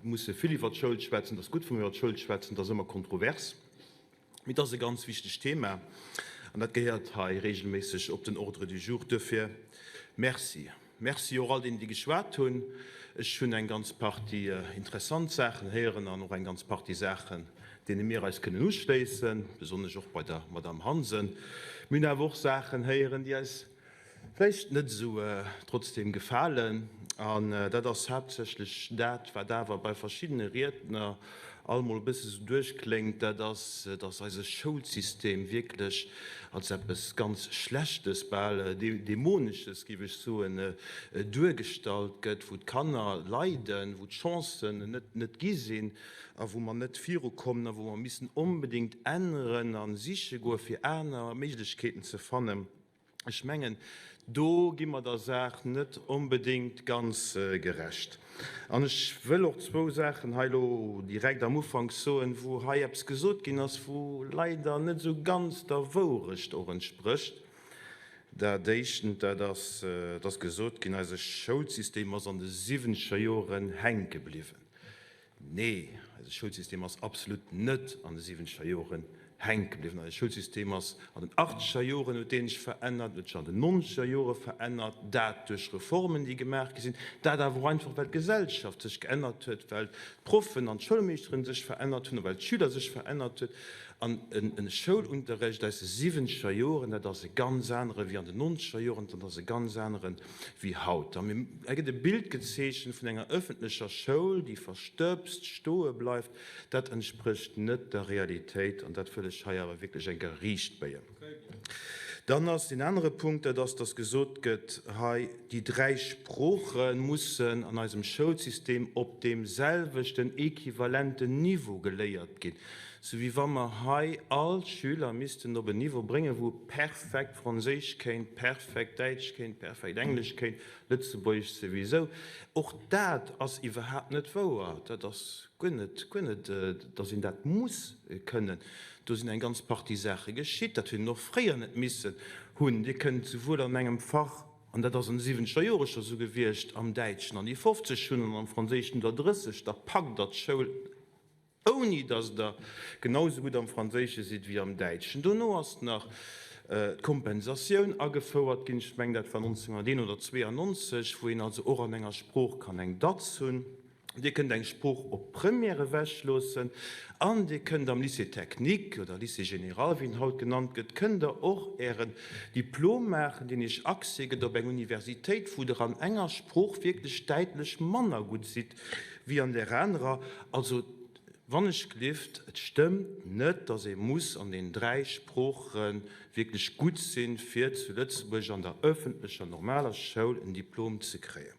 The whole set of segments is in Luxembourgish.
musse vill iwwert d'Schoul schwätzen. Et ass gutt, wa mir iwwert d'Schoul schwätzen. Et ass ëmmer kontrovers. Mee et ass e ganz wichtegt Thema an dat gehéiert hei regelméisseg op den Ordre du jour. Duerfir Merci. Merci och all deenen, déi geschwat hunn. Ech hunn eng ganz Partie interessant Saachen héieren an och eng ganz Partie Saachen, deene mir eis kënnen uschléissen, besonnesch och bei der Madamm Hansen. Mir hunn awer och Saachen héieren, déi eis vläicht net esou trotzdem gefalen. An dat ass haaptsächlech dat, wat awer bei verschiddene Riedner alt mol e bësse sou duerchkléngt, dat ass, dass eise Schoulsystem wierklech als eppes ganz Schlechtes, bal Dämonesches, géif ech soen, duergestallt gëtt, wou d'Kanner leiden, wou d'Chancen net net gi sinn a wou mer net virukommen a wou mer missen onbedéngt änneren a siche goe fir aner Méiglechkeeten ze fannen. Ech mengen, do gi mer der Saach net onbedéngt ganz gerecht. An ech wëll och zwou Saachen hei elo direkt am Ufank soen, wou hei eppes gesot ginn ass, wou leider net esou ganz der Wourecht och entsprécht. Dat Éischtent, dat ass, et ass gesot ginn, eise Schoulsystem ass an de siwwenzeger Joren hänke bliwwen. Nee, eise Schoulsystem ass absolut net an de siwwenzeger Joren hänke bliwwen. Eise Schoulsystem ass an den achtzeger Joren huet dee sech verännert, huet sech an den nonzeger Jore verännert, dat duerch Reformen, déi gemaach gi sinn, dat awer och einfach, well d'Gesellschaft sech geännert huet, well d'Proffen an d'Schoulmeeschteren sech verännert hunn a well d'Schüler sech verännert huet. An e Schoulunterrecht aus de siwwenzeger Joren, dat ass e ganz anere wéi an den nonzeger Joren, dat ass e ganz aneren wéi haut. A mir, hei gëtt e Bild gezeechent vun enger ëffentlecher Schoul, déi verstëbst stoe bleift. Dat entsprécht net der Realitéit an dat wëll ech hei awer wierklech eng Kéier riichtbéien. Dann ass deen anere Punkt, dat ass, dass gesot gëtt hei, déi dräi Sprooche mussen an eisem Schoulsystem op deem selwechten equivalenten Niveau geléiert ginn. Sou wéi wa mer hei all Schüler missten op en Niveau bréngen, wou e perfekt Franséisch kéint, perfekt Däitsch kéint, perfekt Englesch kéint, Lëtzebuergesch souwisou. Och dat ass iwwerhaapt net wouer. Dat ass guer net, guer net, dass een dat muss kënnen. Do sinn eng ganz Partie Saache geschitt, dat huet een och fréier net missen hunn. Dir kënnt souwuel an engem Fach, an dat ass an de siwwenzeger Jore scho sou gewiescht, am Däitschen an déi 50 hunn an am Franséischen der 30, da packt Der d'Schoul Ouni datt Der genau esou gutt am Franséische sidd wéi am Däitschen. Dono ass nach d'Kompensatioun agefouert ginn, ech mengen dat war 1991 oder 92, wou een also och an enger Sprooch kann eng Datz hunn. Dir kënnt eng Sprooch op Première ewechloossen an Dir kënnt am Lycée technique oder Lycée général, wéi en haut genannt gëtt, kënnt Der och Ären Diplom maachen, deen Iech Accès gëtt op eng Universitéit, wou Der an enger Sprooch wierklech däitlech manner gutt sidd wéi an där anerer. Also, wann ech gelift, et stëmmt net, dass ee muss an den dräi Sprooche wierklech gutt sinn, fir zu Lëtzebuerg an der öffentlecher normaler Schoul en Diplom ze kréien.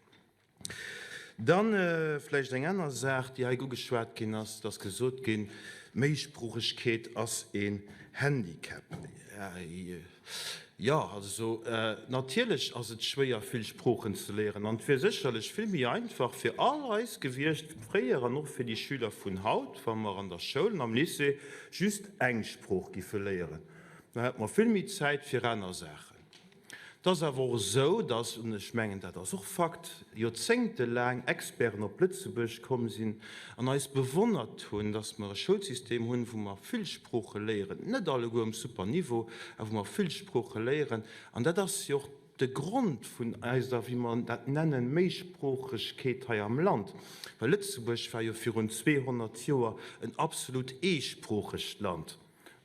Dann vläicht eng aner Saach, déi hei ugeschwat ginn ass. Et ass gesot ginn, Méisproochegkeet ass een Handicap. Jo, also natierlech ass et schwéier vill Sproochen ze léieren an et wier sécherlech vill méi einfach fir all eis gewiescht fréier an och fir déi Schüler vun haut, wa mer an der Schoul an am Lycée just eng Sprooch giffe léieren. Da hätte mer vill méi Zäit fir aner Saachen. Et ass awer och esou, datt, an ech mengen, dat ass och Fakt, joerzéngtelaang Experten op Lëtzebuerg komm sinn an eis bewonnert hunn, datt mer e Schoulsystem hunn, wou mer vill Sprooche léieren, net alleguer um super Niveau, awer wou mer vill Sprooche léieren. An dat ass jo och de Grond vun eiser, wéi mer dat nennen, Méisproochegkeet hei am Land. Well Lëtzebuerg war jo virun 200 Joer en absolut eesproochegt Land.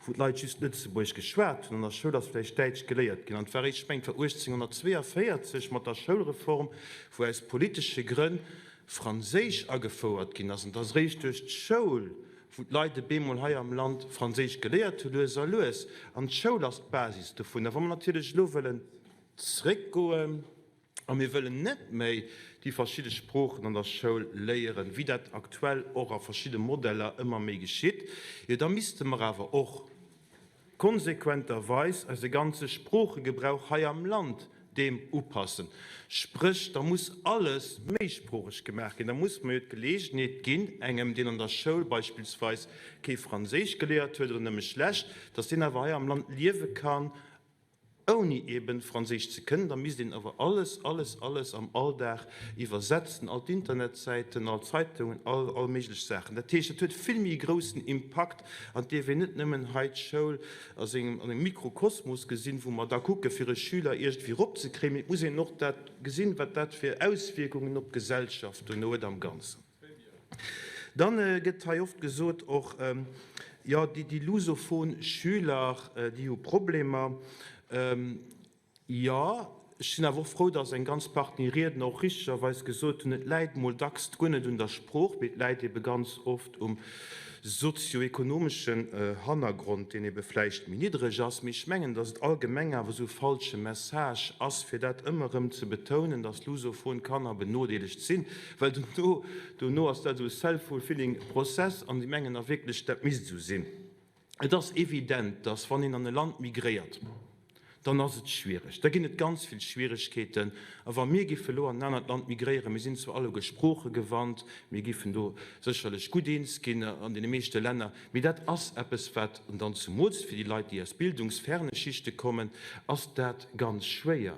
wou d'Leit just Lëtzebuergesch geschwat hunn, an der Schoul ass vläicht Däitsch geléiert ginn. An et war eréischt, ech mengen, et war 1842 mat der Schoulreform, wou aus politesche Grënn Franséisch agefouert ginn ass. An et ass eréischt duerch d'Schoul, wou d'Leit e bemol hei am Land Franséisch geléiert hu lues a lues. An d'Schoul ass d'Basis dovun. A wa mer natierlech elo wëllen zréckgoen, A mir wëllen net méi déi verschidde Sproochen an der Schoul léieren, wéi dat aktuell och a verschidde Modeller ëmmer méi geschitt, jo da misste mer awer och konsequenterweis eise ganze Sproochegebrauch hei am Land deem upassen. Spréch, da muss alles méisproocheg gemaach ginn. Da muss mer jo d'Geleegenheet ginn engem, deen an der Schoul beispillsweis kee Franséisch geléiert huet oder nëmme schlecht, datt deen awer hei am Land liewe kann. Ouni eben Franséisch ze kënnen, da misst een awer alles, alles, alles am Alldag iwwersetzen, all d'Internetsäiten, all d'Zeitungen, all, all méiglech Saachen. Dat heescht, dat huet vill méi e groussen Impakt an et dierf een net nëmmen hei d'Schoul a sengem, an engem Mikrokosmos gesinn, wou mer da kucke fir e Schüler iergendwéi eropzekréien, mee et muss een och dat gesinn, wat dat fir Auswierkungen op d'Gesellschaft duerno huet am Ganzen. Dann gëtt hei oft gesot och, jo, déi lusophon Schüler, déi hu Problemer. Jo, ech sinn awer och frou, dass eng ganz Partie Riedner och richtegerweis gesot hunn, et läit mol dacks guer net un der Sprooch, mee et läit ebe ganz oft um sozioekonomeschen Hannergrond, deen ebe vläicht méi niddreg ass. Mee ech mengen, dass et allgemeng awer esou e falsche Message ass, fir dat ëmmer erëm ze betounen, dass lusophon Kanner benodeelegt sinn. Well dono, dono ass dat esou e self-fulfilling process an déi mengen da wierklech, dat misst esou sinn. Et ass evident, dass wann een an e Land migréiert, dann ass et schwiereg, da ginn et ganz vill Schwieregkeeten. A wa mir géife elo an en anert Land migréieren, mir sinn zwar alleguer sproochegewannt, mir géifen do sécherlech gutt eens ginn an deene meeschte Länner, mee dat ass eppes wat, an dann zumools fir déi Leit, déi aus bildungsferne Schichte kommen, ass dat ganz schwéier.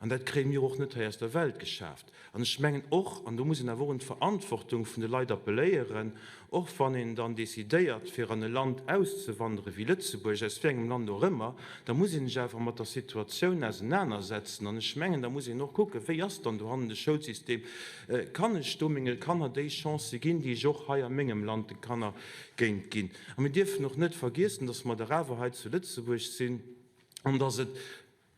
An dat kréie mir och net hei aus der Welt geschaaft. An ech mengen och, an do muss een awer och un d'Verantwortung vun de Leit appelléieren, och wann een dann decidéiert, fir an e Land auszewandere wéi Lëtzebuerg, aus wéi engem Land och ëmmer, da muss een sech awer mat der Situatioun ausenanersetzen. An ech mengen, da muss een och kucken, wéi ass dann dohannen de Schoulsystem, kann ech do menge Kanner déi Chancë ginn, déi ech och hei a mengem Land de Kanner géint ginn. A mir dierfen och net vergiessen, dass mer dach awer hei zu Lëtzebuerg sinn an dass et,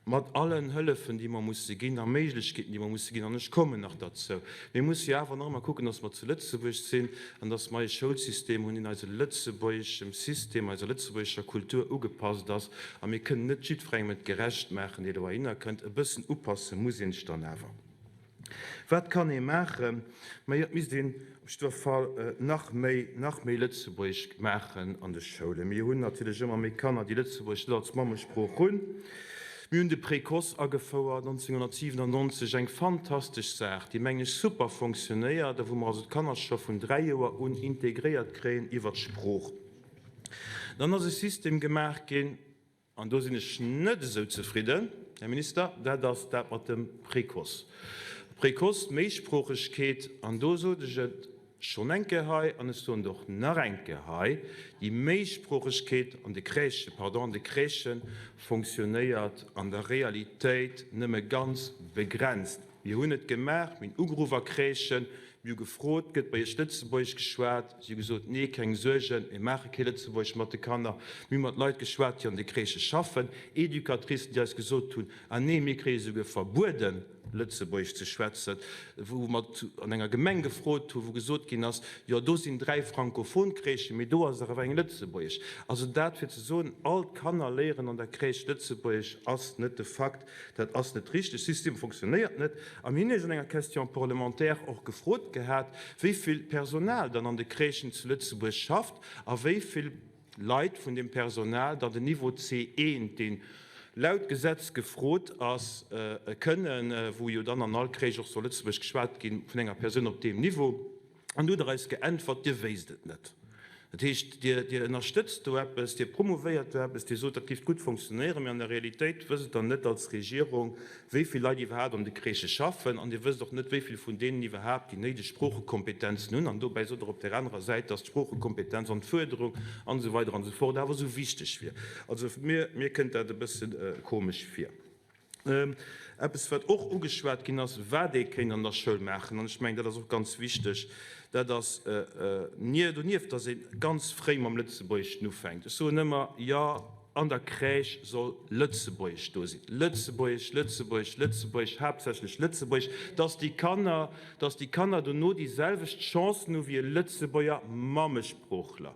Mat allen Hëllefen, déi mer musse ginn, a Méiglechkeeten, déi mer musse ginn, an ech kommen nach derzou, mir musse jo awer nach ëmmer kucken, dass mer zu Lëtzebuerg sinn an dass mer e Schoulsystem hunn, deen eise lëtzebuergeschem System, eiser lëtzebuergescher Kultur ugepasst ass. A mir kënnen net jiddwerengem et gerecht maachen, dee dohinner kënnt. E bëssen upasse muss een sech dann awer. Wat kann ee maachen? Majo, et misst een op jiddwer Fall nach méi, nach méi Lëtzebuergesch maachen an de Schoulen. Mir hunn natierlech ëmmer méi Kanner, déi Lëtzebuergesch net als Mammesprooch hunn. Mir hunn de Précoce agefouert 1997, eng fantastesch Saach, déi, mengen ech, super fonctionnéiert a wou mer also d'Kanner scho vun 3 Joer un integréiert kréien iwwer d'Sprooch. Dann ass e System gemaach ginn, An do sinn ech net esou zefridden, Här Minister, dat ass dat mat dem Précoce. Précoce, Méisproochegkeet, an do sot ech et schonn eng Kéier hei an ech soen et och nach eng Kéier hei, déi Méisproochegkeet an de Crèchen, pardon, an de Crèchë fonctionnéiert an der Realitéit nëmme ganz begrenzt. Mir hunn et gemaach, mir hunn ugeruff a Crèchen, mir hu gefrot, Gëtt bei Iech Lëtzebuergesch geschwat? Si hu gesot, Nee, keng Suergen, mir maache kee Lëtzebuergesch mat de Kanner. Mir hu mat Leit geschwat, déi an de Crèchë schaffen, Educatricen, déi eis gesot hunn, Ah nee, mir kréie souguer verbueden, Lëtzebuergesch ze schwätzen. Wou mer an enger Gemeng gefrot hu, wou gesot ginn ass, Jo, do sinn 3 frankophon Crèchen, mee do ass awer eng lëtzebuergesch. Also dat fir ze soen, all d'Kanner léieren an der Crèche Lëtzebuergesch, ass net de Fakt. Dat ass net richteg. System fonctionnéiert net. A mir hunn Iech an enger Question parlementaire och gefrot gehat, wéi vill Personal dann an de Crèchen zu Lëtzebuerg schafft a wéi vill Leit vun deem Personal dann den Niveau C1, deen laut Gesetz gefrot ass, kënnen, wou jo dann an all Crèche och soll Lëtzebuergesch geschwat ginn, vun enger Persoun op deem Niveau. An du hutt Der eis geäntwert, Dir wéisst et net. Dat heescht, Dir, Dir ënnerstëtzt do eppes, Dir promouvéiert do eppes, Dir sot, dat géif gutt fonctionnéieren, mee an der Realitéit wësst Der net als Regierung, wéi vill Leit iwwerhaapt an de Crèchë schaffen, an Dir wësst och net, wéi vill vun deenen iwwerhaapt déi néideg Sproochekompetenzen hunn. An dobäi sot Der op där anerer Säit, dass d'Sproochekompetenz an d'Fuerderung an esou weider an esou fort awer esou wichteg wier. Also mir, mir kënnt dat e bësse komesch vir. Eppes, wat och ugeschwat ginn ass, wat ee kéint an der Schoul maachen, an ech mengen, dat ass och ganz wichteg, dat ass donieft, dass ee ganz fréi mam Lëtzebuergeschen ufänkt. Ech soen ëmmer, Jo, an der Crèche soll Lëtzebuergesch do sinn. Lëtzebuergesch, Lëtzebuergesch, Lëtzebuergesch, haaptsächlech Lëtzebuergesch, dass déi Kanner, dass déi Kanner dono déi selwecht Chancen hu wéi e Lëtzebuerger Mammesproochler.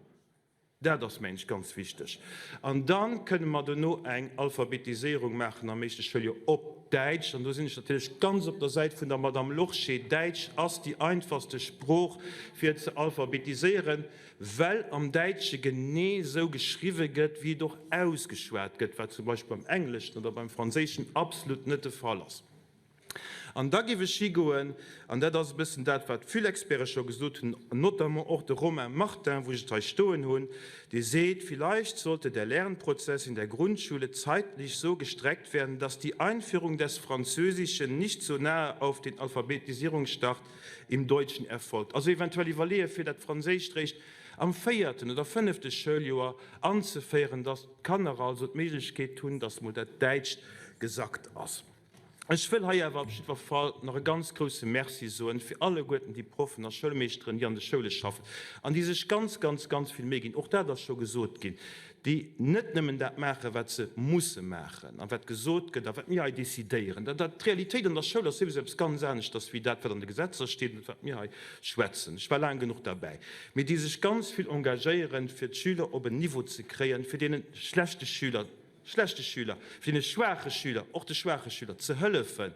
Dat ass, mengen ech, ganz wichteg. An da kënne mer dono eng Alphabetiséierung maachen am éischte Schouljoer op Däitsch. An do sinn ech natierlech ganz op der Säit vun der Madame Lorsché. Däitsch ass déi einfachste Sprooch, fir ze alphabetiséieren, well am Däitsche genee esou geschriwwe gëtt, wéi et och ausgeschwat gëtt, wat zum Beispill beim Engleschen oder beim Franséischen absolut net de Fall ass. An da géif ech higoen, an dat ass e bëssen dat, wat vill Experte scho gesot hunn, notamment och de Romain Martin, wou ech et hei stoen hunn, dee seet, Vielleicht sollte der Lernprozess in der Grundschule zeitlich so gestreckt werden, dass die Einführung des Französischen nicht so nahe auf den Alphabetisierungsstart im Deutschen erfolgt. Also eventuell iwwerleeë fir dat Franséischt réischt am véierten oder fënnefte Schouljoer anzeféieren, dass d'Kanner also d'Méiglechkeet hunn, dass mol dat Däitscht gesackt ass. Ech wëll hei awer op jiddwer Fall nach e ganz grouse Merci soen fir alleguerten déi Proffen a Schoulmeeschteren, déi an de Schoule schaffen an déi sech ganz, ganz, ganz vill Méi ginn, och dat ass scho gesot ginn, déi net nëmmen dat maachen, wat se musse maachen a wat gesot gëtt a wat mir hei decidéieren. D'Realitéit an der Schoul ass souwisou eppes ganz aneschters wéi dat, wat an de Gesetzer steet an wat mir hei schwätzen. Ech war laang genuch derbäi. Mee déi sech ganz vill engagéieren, fir d'Schüler op en Niveau ze kréien, fir deene schlechte Schüler, schlechte Schüler, fir deene schwaache Schüler, och de schwaache Schüler ze hëllefen.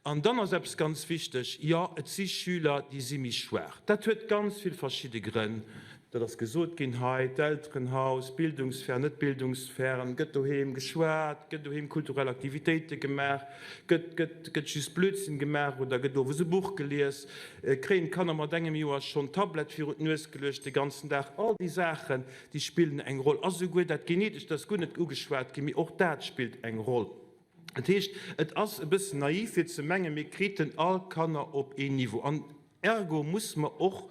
An dann ass eppes ganz wichteg, Jo, et si Schüler, déi si méi schwaach. Dat huet ganz vill verschidde Grënn. Dat ass gesot ginn hei, d'Elterenhaus, bildungsfern, net bildungsfern, gëtt doheem geschwat, gëtt doheem kulturell Aktivitéite gemaach, gëtt, gëtt, gëtt just Blödsinn gemaach oder gëtt owes e Buch gelies, kréien d'Kanner mat engem Joer schonn d'Tablett virun d'Nues geluecht de ganzen Dag. All déi Saachen, déi spillen eng Roll. A souguer dat Genetescht, dat ass guer net ugeschwat ginn, mee och dat spillt eng Roll. Dat heescht, et ass e bëssen naiv fir ze mengen, mir kriten all Kanner op een Niveau. An ergo muss mer och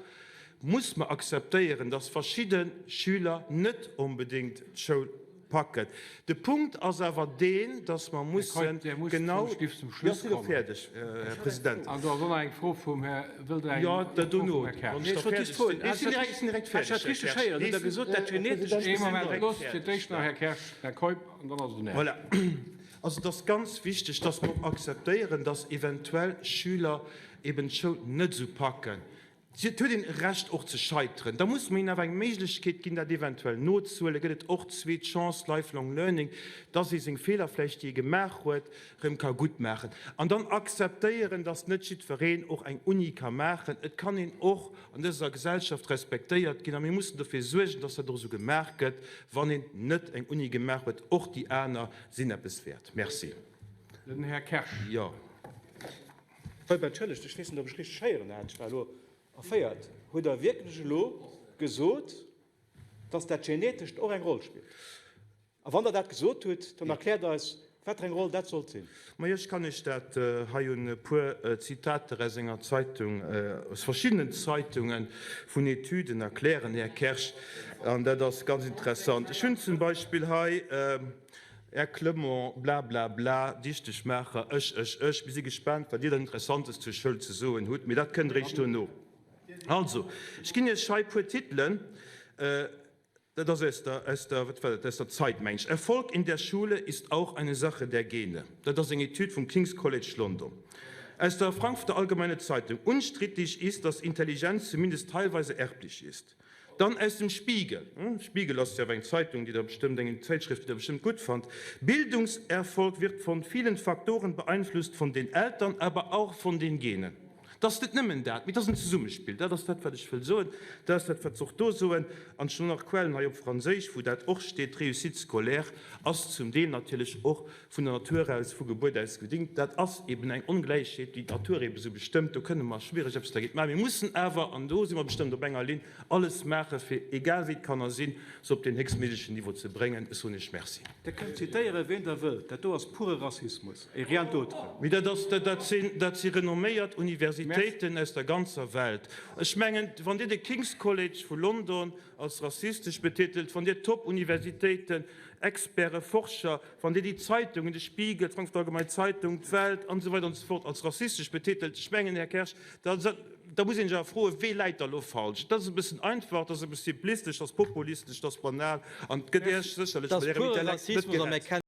muss mer akzeptéieren, dass verschidde Schüler net onbedéngt d'Schoul packen. De Punkt ass awer deen, dass mer Här mussen Keup, Dir musst genau, zum Stift zum jo, Schluss ech sinn elo kommen. fäerdeg, Här President. An do ass och nach eng Fro vum Här, wëllt Der eng Jo, Fro da dono, vum Här Kersch? wann ech da fäerdeg sinn. Ech sinn direkt, ech sinn direkt fäerdeg, Här Kersch. Nee, ech Ee sinn Moment, direkt loosst fir fäerdeg. d'éischt nach Här Kersch, Här Keup, an dann ass et un Äech. Voilà. Also et ass ganz wichteg, dass mer och akzeptéieren, dass eventuell Schüler eben d'Schoul net esou packen. Et huet een e Recht och ze scheiteren. Da muss mer hinnen awer eng Méiglechkeet ginn, dat eventuell nozehuelen. Gëtt et och zweet Chance, lifelong learning, dass ee seng Feeler vläicht, déi ee gemaach huet, erëm ka guttmaachen. An dann akzeptéieren, dass net jiddwereen och eng Uni ka maachen. Et kann een och an dëser Gesellschaft respektéiert ginn a mir mussen dofir suergen, dass dat och esou gemaach gëtt, wann een net eng Uni gemaach huet. Och déi aner sinn eppes wäert. Merci. Den Här Kersch. Jo. Keup, Entschëllegt, ech weess net, ob ech richteg héieren hat, ech war elo erféiert. Hutt Der wierklech elo gesot, dass dat Genetescht och eng Roll spillt? A wann Der dat gesot hutt, dann erkläert eis, wat fir eng Roll dat sollt sinn. Majo, ech kann Iech dat hei un e puer Zitater aus enger Zeitung, aus verschiddenen Zeitungen vun Etüden erklären, Här Kersch, an dat ass ganz interessant. Ech hunn zum Beispill hei. Här Clement, bla bla bla, Dichtegmaacher, ech, ech, ech. Mir si gespaant, wat Dir dann Interessantes zur Schoul ze soen hutt, mee dat kënnt eréischt duerno. Also, ech ginn Iech hei e puer Titelen, dat ass aus der, aus der, wat war dat, aus der Zeit, meng ech, Erfolg in der Schule ist auch eine Sache der Gene. Dat ass eng Etüd vum King's College London. Aus der Frankfurter Allgemeine Zeitung, Unstrittig ist, dass Intelligenz zumindest teilweise erblich ist. Dann aus dem Spiegel, Spiegel ass jo awer eng Zeitung, déi Der bestëmmt, eng Zäitschrëft, déi Der bestëmmt gutt fannt, Bildungserfolg wird von vielen Faktoren beeinflusst, von den Eltern, aber auch von den Genen. Et ass net nëmmen dat, mee et ass en Zesummespill. Dat ass dat, wat ech wëll soen. Dat ass dat, wat se och do soen. An ech hunn och nach Quellen hei op Franséisch, wou dat och steet, D'Réussite scolaire ass zum Deel natierlech och vun der Natur aus, vu Gebuert aus bedingt. Dat ass eben eng Ongläichheet, déi d'Natur eben esou bestëmmt. Do kënne mer schwiereg eppes dergéint maachen. Mir mussen awer, an do si mer bestëmmt op enger Linn, alles maachen, fir, egal wéi d'Kanner sinn, se op deen héchstméiglechen Niveau ze bréngen. Ech soen Iech Merci. Der kënnt zitéieren, ween Der wëllt, dat do ass pure Rassismus et rien d'autre. Mee dat ass, dat sinn, dat si renomméiert Universitéiten aus der ganzer Welt. Ech mengen, wann Dir de King's College vu London als rassistesch betitelt, wann Dir Top-Universitéiten, Experten, Forscher, Wann Dir déi Zeitungen, de Spiegel, d'Frankfurter Allgemeine Zeitung, d'Welt an esou weider an esou fort als rassistesch betitelt, ech mengen, Här Kersch, da, da muss een sech awer froen, Wee läit da elo falsch? Dat ass e bëssen einfach, dat ass e bësse simplistesch, dat ass populistesch, dat ass banal an et gëtt Iech sécherlech Dat mat ass Ärem pure Intellekt net Rassismus a mir gerecht.